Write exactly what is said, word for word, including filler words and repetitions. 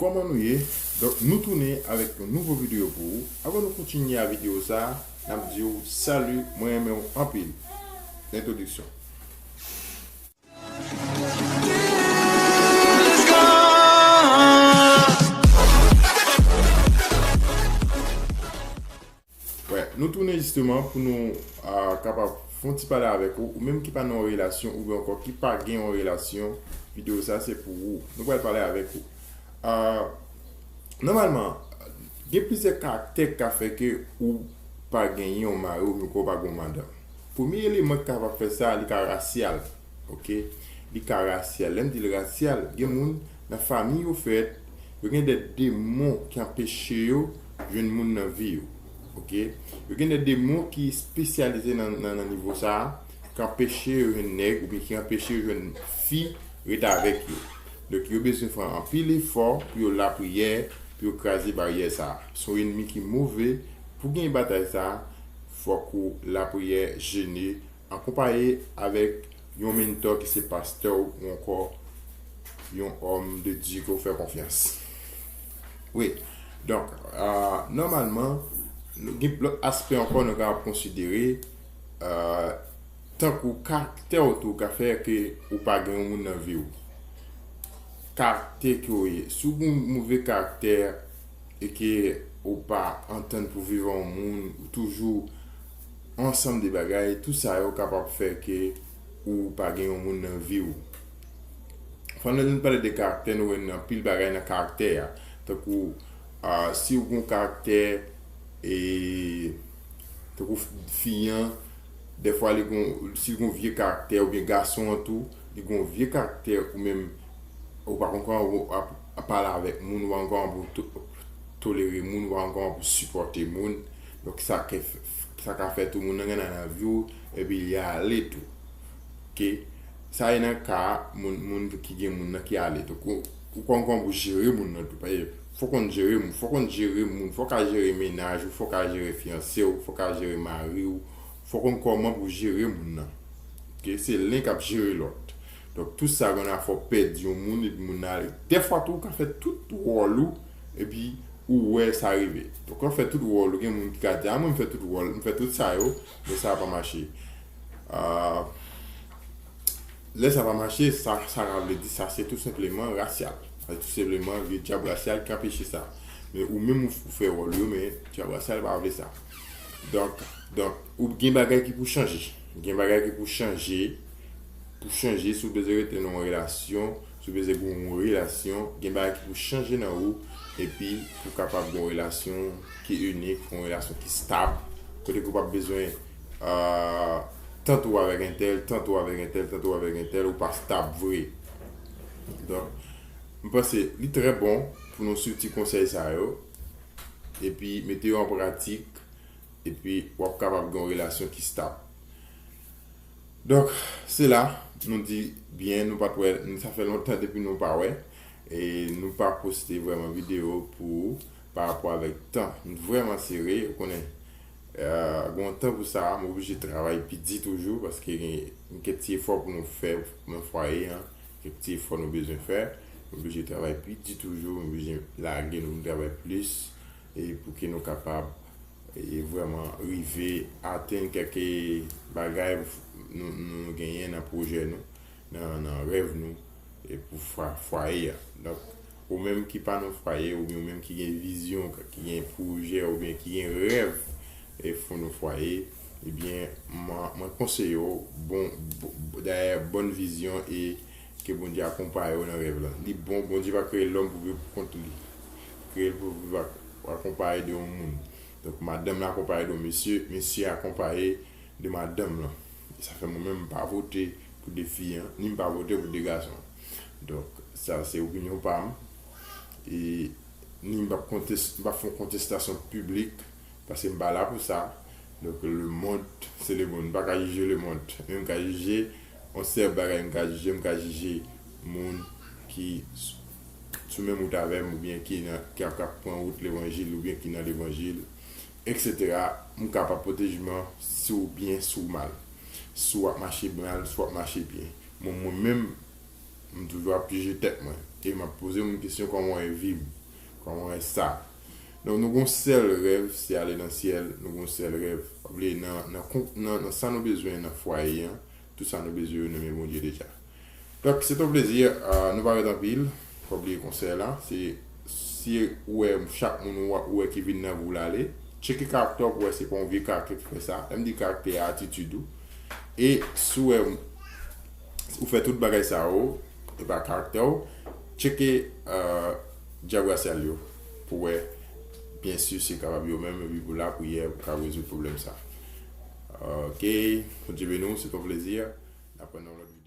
Kòman nou ye? Donk, nou tounen avèk yon nouvo videyo pou ou. Avan nou kontinye a videyo sa, n ap di w, "Salut, mwen renmen w anpil." Entwodiksyon. Wè, nou tounen jisteman pou nou, ah, kapab fè yon ti pale avèk ou, ou menm ki pa nan yon relasyon, oubyen ankò ki pa gen yon relasyon, videyo sa se pou ou. Nou pral pale avèk ou. Ah, nòmalman, gen plizyè karaktè ki ka fè ke ou pa genyen yon mari oubyen ke ou pa gen yon madanm. Premye eleman ki kapab fè sa, li ka rasyal, oke? Li ka rasyal. Lè m di l rasyal, gen moun nan fanmi yo fèt, yo gen de demon ki anpeche yo jwenn moun nan vi yo, oke? Yo gen de demon ki espesyalize nan, nan, nan nivo sa a, ki anpeche yo jwenn nèg oubyen ki anpeche yo jwenn fi ret avèk yo. Donk, yo bezwen fè anpil efò pou yo lapriyè, pou yo kraze baryè sa a. Se yon ènmi ki move. Pou genyen batay sa a, fòk ou lapriyè, jene, akonpaye avèk yon mentò ki se pastè w ou ankò yon òm de Dye ke w fè konfyans. Wi. Donk, ah, nòmalman, nou gen lòt aspè ankò nou kapab konsidere, ah, tankou karaktè w tou ka fè ke ou pa gen yon moun nan vi w. Karaktè ke w ye. Si w gen yon move karaktè e ke ou pa antann pou viv ak yon moun, ou toujou ansanm de bagay, tout sa yo kapab fè ke ou pa gen yon moun nan vi w. Fò nou pale de karaktè, nou wè nan anpil bagay nan karaktè a. Tankou, ah, si w gen yon karaktè, e, tankou fi an, dèfwa li gon, si l gon vye karaktè, oubyen gason an tou, li gon vye karaktè, ou menm, ou pa konn kòman ou ap, ap pale avèk moun, ou pa konn kòman pou to-, tolere moun, ou pa konn kòman pou sipòte moun. Donk, sa ka, sa ka fè tou moun nan gen nan vi w, epi li ale tou. Oke? Sa e nan ka moun, moun ki gen moun nan ki ale. Donk, ou, ou konn kòman pou jere moun nan tou. Paske fò konn jere moun, fò konn jere moun, fò ka jere mennaj ou, fò ka jere fiyanse w, fò ka jere mari w, fò konn kòman pou jere moun nan. Oke? Se len k ap jere lòt. Donk, tout sa gen afè w pèdi yon moun, epi moun nan ale. Dèfwa tou, ou ka fè tout wòl ou, epi ou wè sa rive. Donk, lè w fè tout wòl ou, gen moun ki ka di, "A, mwen, m fè tout wòl, m fè tout sa yo, men sa pa mache." Ah, lè sa pa mache, sa, sa ka vle di, sa se tou senpleman rasyal. Sa se tou senpleman vye dyab rasyal ki anpeche sa. Men ou menm ou, ou fè wòl yo, men dyab rasyal pa vle sa. Donk, donk, ou gen bagay ki pou chanje. Gen bagay ki pou chanje. Pou chanje, si w bezwen rete nan yon relasyon, si w bezwen gen yon relasyon, gen bagay ki pou chanje nan ou, epi pou kapab gen yon relasyon ki inik, yon relasyon ki stab, kote ke w p ap bezwen, ah, tante w avèk entèl, tante w avèk entèl, tante w avèk entèl, ou pa stab vre. Donk, m panse li trè bon pou nou swiv ti konsèy sa yo, epi mete yo an pratik, epi w ap kapab gen yon relasyon ki stab. Donk, se la, nou di byen, nou pa t wè, sa fè lontan depi nou pa wè, e nou pa poste vrèman videyo pou ou pa rapò avèk tan. Nou vrèman sere, ou konnen, eh, gen yon tan pou sa, m oblije travay pi di toujou, paske gen, gen kèk ti efò pou nou fè nan fwaye an, kèk ti efò nou bezwen fè, m oblije travay pi di toujou, m oblije lage nou travay plis, e pou ke nou kapab e vrèman rive atenn kèk bagay nou, nou genyen nan pwojè nou, nan, nan rèv nou, e pou fwa-, fwaye a. Donk, ou menm ki pa nan fwaye, oubyen ou menm ki gen vizyon, ki gen pwojè, oubyen ki gen rèv, e pou nou fwaye, ebyen, mwen, mwen konseye w, bon, bon, dayè, bòn vizyon e ke Bondye akonpaye w nan rèv lan. Li bon, Bondye pa kreye lòm pou viv pou kont li. Kreye l pou viv ak, akonpaye de yon moun. Donk, madanm lan akonpaye de yon mesye, mesye akonpaye de madanm lan. Sa fè mwen menm m pa vote pou de fi an, ni m pa vote pou de gason. Donk, sa se opinyon pa m. E ni m p ap kontes-, m p ap fè yon kontestasyon piblik, paske m pa la pou sa. Donk, le monde, c'est le monde. M pa ka jije le monde. Men m ka jije yon sèl bagay, m ka jije, m ka jije moun ki s-, sou menm wout avè m, oubyen ki nan, ki ap, k ap pran wout levanjil, oubyen ki nan levanjil, etsetera. M kapab pote jijman si w byen, si w mal. Si w ap mache mal, si w ap mache byen. Mwen, mwen menm, m toujou ap jije tèt mwen. E m ap poze moun kesyon kòman w wè vi m, kòman w wè sa. Donk, nou gon sèl rèv, se ale nan syèl, nou gon sèl rèv. Pa bliye, nan, nan, kon- nan, nan sa nou bezwen nan fwaye an, tout sa nou bezwen yo nan men Bondye deja. Donk, se ton plezi, uh, nou pa ret anpil, pa bliye konsèy la, se si ou wè chak moun ou wè ki vin nan vi w la ale, tcheke karaktè w pou wè se pa yon vye karaktè ki fè sa. Lè m di karaktè a, atitid ou. E si w wè ou fè tout bagay sa yo, e pa karaktè w, tcheke uh, dyab rasyal yo pou wè, byen si se kapab yo menm, epi pou lapriyè pou ka rezoud pwoblèm sa. Ok, Bondye beni w, se ton plezi. N ap wè nan lòt videyo.